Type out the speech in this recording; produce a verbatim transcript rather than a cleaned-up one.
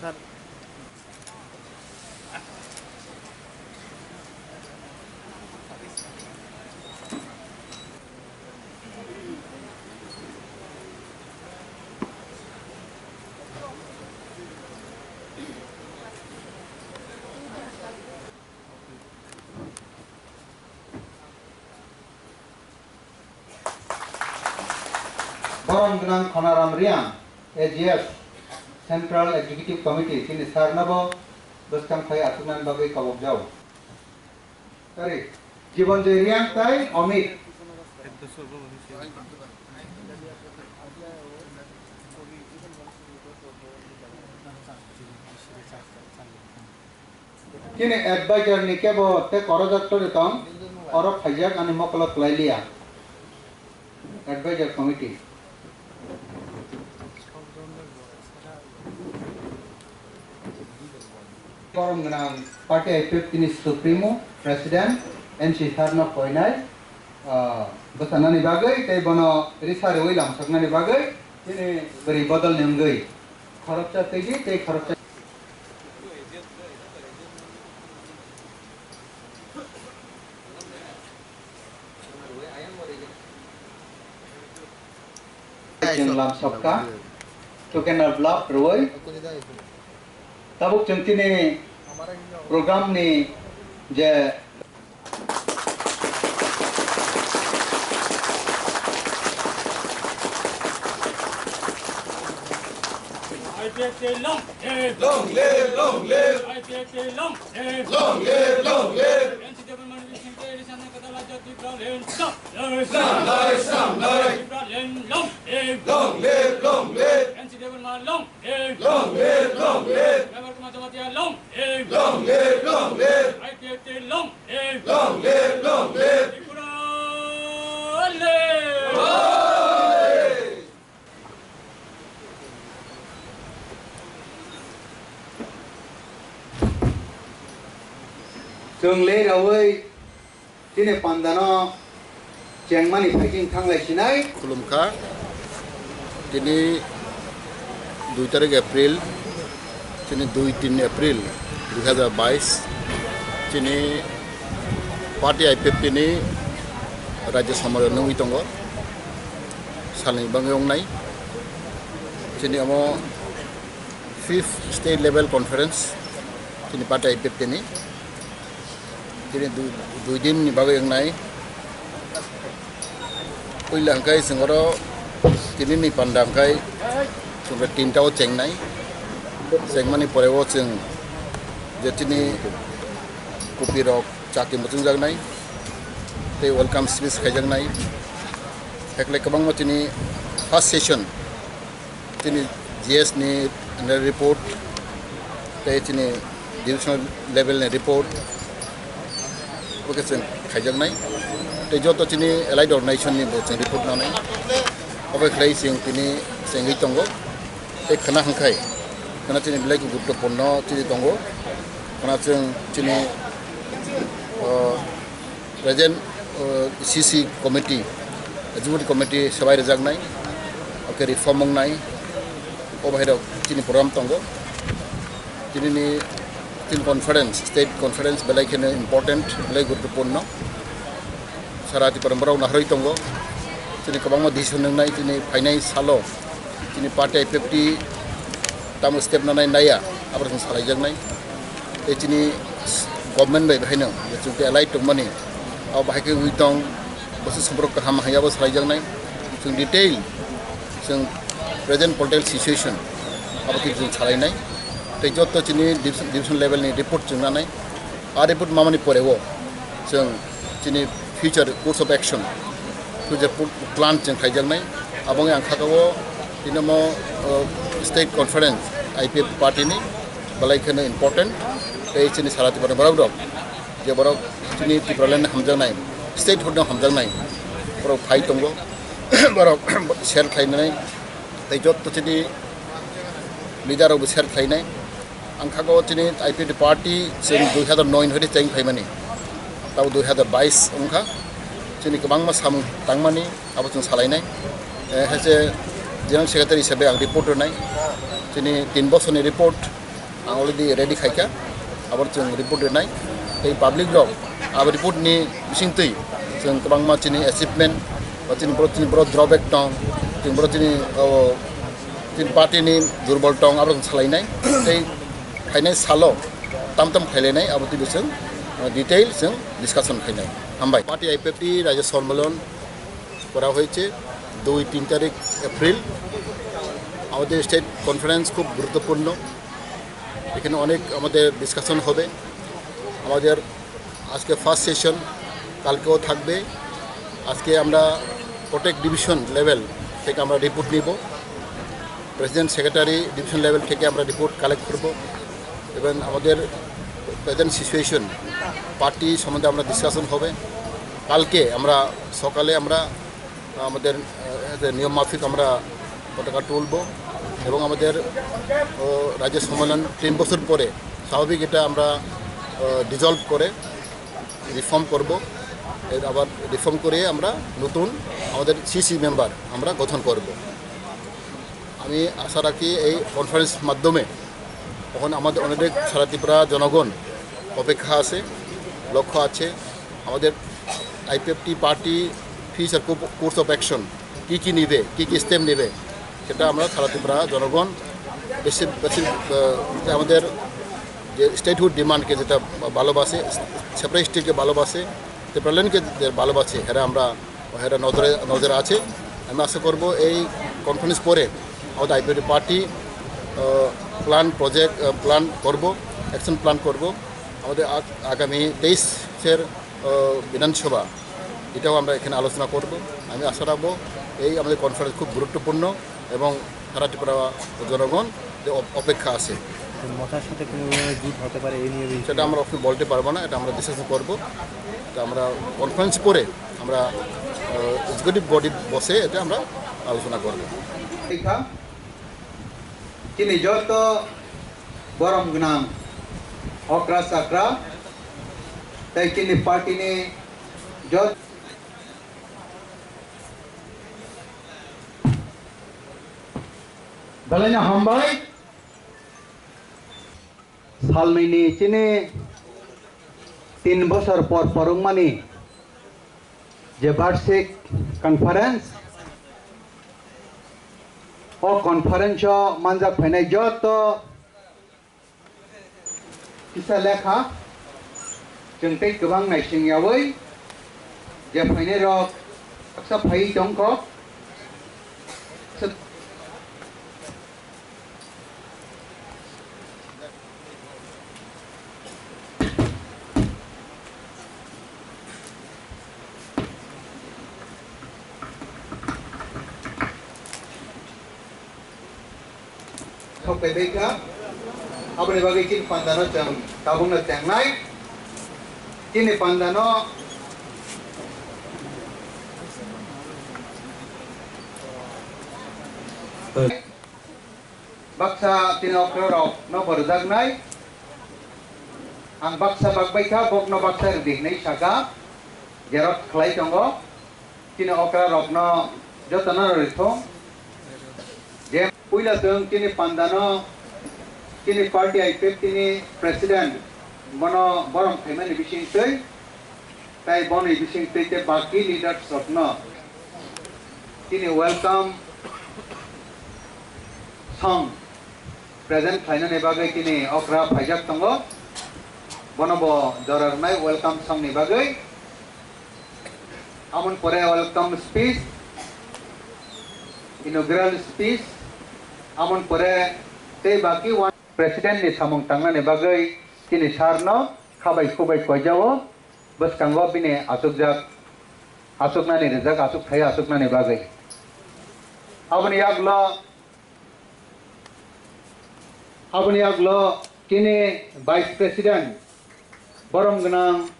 Borom gwnang Khonaram Reang, A G S, Central Executive Committee, chini sir no bo bwskang phai achuknani bagwi kobokjao. Sorry, Jibanjoy Reang tai Amit. Chini advisor ni kebo te korojak tori tong, oro phaijak ani mokolo kwlai liya. Advisor committee. Borom gwnang party I P F T ni supremo, president, N C sir no koinai, ah, bwsanani bagwi tei bono risa rwui lamsoknani bagwi chini bwrwi bodol ni wngwi khoroksa twi di tei khoroksa Chwng lamsokha, Tukenar Block rwui. Tabuk chwng chini program ni je I P F T long live! Long live, long live! I P F T long live! Long live, long live! N C Dewan Manwi Singh Teri Sana Kadala Jati Pralen Stop! Slam dai, slam dai! Pralen long live! Long live, long live! N C Dewan Ma long live! Long live, long live! Member Kuma Jamatia long live! Long live, long live! I P F T long live! Long live, long live! Tripura live! Chwng le raui chini pandano chengmani phaising thanglai sinai. Khulumkha. Tini dui tarik April, chini dui tin April dui hazar bais, chini party I P F T ni Rajya Samara nungwi tongo, salni bangwi wngnai. Chini omo fifth state level conference, chini party I P F T ni. Chini dui, dui din ni bagwi wngnai. Puila hwnkhe chwng oro tini ni panda hwnkhe chwng tinta o chengnai. Chengmani pore o chwng je chini kupi rok chati muchungjaknai tei welcome speech khaijaknai. Hekle kwbangma chini first session chini G S ni annual report, tei chini divisional level ni report, bo khe chwng khaijaknai. Tei joto chini allied organization ni bo chwng report nanai. Obo khlai chwng tini chengwi tongo. Tei khwna hwnkhe, khwna chini belai guruttopurno chini tongo. Khwna chwng chini, o, Present, uh, C C committee, executive committee swbai rwjaknai, oke reform wngnai, o bahai rok chini program tongo. Chini ni, chini conference, state conference belai kheno important, belai guruttopurno. Sara Tripura borok naharwi tongo. Chini kwbangma decision wngnai, chini phainai salo. Chini party I P F T tamo step nanai naiya, abo chwng salaijaknai. Tei chini government bai bahaino je chwng tei allied tongmani, abo bahai khe wi tong, bwswk somprok kaham hai abo salaijaknai. Chwng detail, chwng present political situation abo khe chwng salainai. Tei joto chini division, division level ni report chwng nanai. A report mamani pore o chwng chini future course of action, future pu-, plan chwng khaijaknai. Abo wngwi ang kha o tini omo, o, state conference I P F party ni belai kheno important. Tei chini sara Tripura borok rok, je borok chini Tipraland hamjaknai, statehood no hamjaknai, borok phai tongo, borok share khlainai, tei joto chini leader rok bo share khlainai. Ang kha o chini I P F T party chwng dui hazar noi ni hwnkhe cheng phaimani, tabo dui hazar bais wngkha. Chini kwbangma samung tangmani abo chwng salainai. Eh, hai se General Secretary hisabe ang report rwnai. Chini tin bosorni report, Ang already ready khaikha, abo chwng report rinai. Tei public rok abo report ni bisingtwi chwng kwbangma chini achievement ba chini boro, chini boro drawback tong, chini boro chini, o, chini party ni durbol tong, abo chwng salainai. Tei phainai salo tam tam khailainai, abo twi chwng, o, detail chwng discussion khainai. Hambai. Party I P F T Rajya Sammelan করা হয়েছে দুই তিন তারিখ এপ্রিল। আমাদের state conference খুব গুরুত্বপূর্ণ, এখানে অনেক আমাদের ডিসকাশন হবে। আমাদের আজকে ফার্স্ট সেশন, কালকেও থাকবে। আজকে আমরা প্রত্যেক ডিভিশন লেভেল থেকে আমরা রিপোর্ট নিব, প্রেসিডেন্ট সেক্রেটারি ডিভিশন লেভেল থেকে আমরা রিপোর্ট কালেক্ট করব এবং আমাদের প্রেজেন্ট সিচুয়েশন, পার্টি সম্বন্ধে আমরা ডিসকাশন হবে। কালকে আমরা সকালে আমরা আমাদের, আহ, যে নিয়ম মাফিক আমরা পতাকা তুলব এবং আমাদের, ও, রাজ্য সম্মেলন তিন বছর পরে স্বাভাবিক এটা আমরা, আহ, ডিজলভ করে রিফর্ম করব। এর আবার রিফর্ম করে আমরা নতুন আমাদের সিসি মেম্বার আমরা গঠন করব। আমি আশা রাখি এই কনফারেন্স মাধ্যমে এখন আমাদের অনেক সারা ত্রিপুরা জনগণ অপেক্ষা আছে, লক্ষ্য আছে। আমাদের IPFT party future course of action কী কী নিবে, কী কী স্টেপ নেবে, সেটা আমরা সারা ত্রিপুরা জনগণ বেশি বেশি, আহ, যে আমাদের যে স্টেটহুড ডিমান্ডকে যেটা ভালোবাসে, সেপারেট স্টেটকে ভালোবাসে, ত্রিপুরাল্যান্ডকে যে ভালোবাসে, এরা আমরা এরা নজরে, নজরে আছে। আমি আশা করব এই কনফারেন্স পরে আমাদের আইপিএফটি পার্টি, আহ, প্ল্যান প্রজেক্ট, আহ, প্ল্যান করব, অ্যাকশন প্ল্যান করব। আমাদের আগ-, আগামী তেইশের, আহ, বিধানসভা, এটাও আমরা এখানে আলোচনা করব। আমি আশা রাখবো এই আমাদের কনফারেন্স খুব গুরুত্বপূর্ণ এবং সারা ত্রিপুরা জনগণ যে অপ-, অপেক্ষা আছে। মশার সাথে কোনো জুট হতে পারে, এই নিয়ে সেটা আমরা অবশ্যই বলতে পারবো না, এটা আমরা ডিসকাশন করব। এটা আমরা কনফারেন্স করে আমরা, আহ, এক্সিকিউটিভ বডি বসে এটা আমরা আলোচনা করব। Kha, chini joto borom gwnang okra chakra tei chini party ni jot-, Belai no hambai. Salnwini chini tin bosor por por wngmani je barshik conference, o conference o manjak phainai joto kisa lekha chwng tei kwbang naising yaui je phainai rok baksa phaiwi tongkho. Thok bai bai kha. Aboni bagwi chini panda no chwng tabuk no chengnai. Chini panda no baksa chini okra rok no bo rwjaknai. Ang baksa bak bai kha, bok no baksa rwdi hinwi saka. Xerox khlai tongo. Chini okra rok no joto no rwthung. Je puila chwng chini panda no chini party I P F T ni president bono borom khaimani bisingtwi, tai boni bisingtwi tei baki leaders rok no chini welcome song present khlainani bagwi chini okra phaijak tongo. Bono bo jora rwnai welcome song ni bagwi. Amoni pore welcome speech, inaugural speech, amoni pore tei baki wan president ni samung tangnani bagwi chini sir no khabai khubai koijao, bwskango bini achukjak, achuknani rijak, achukthai achuknani bagwi. Aboni yagulo Aboni yagulo chini Vice President, borom gwnang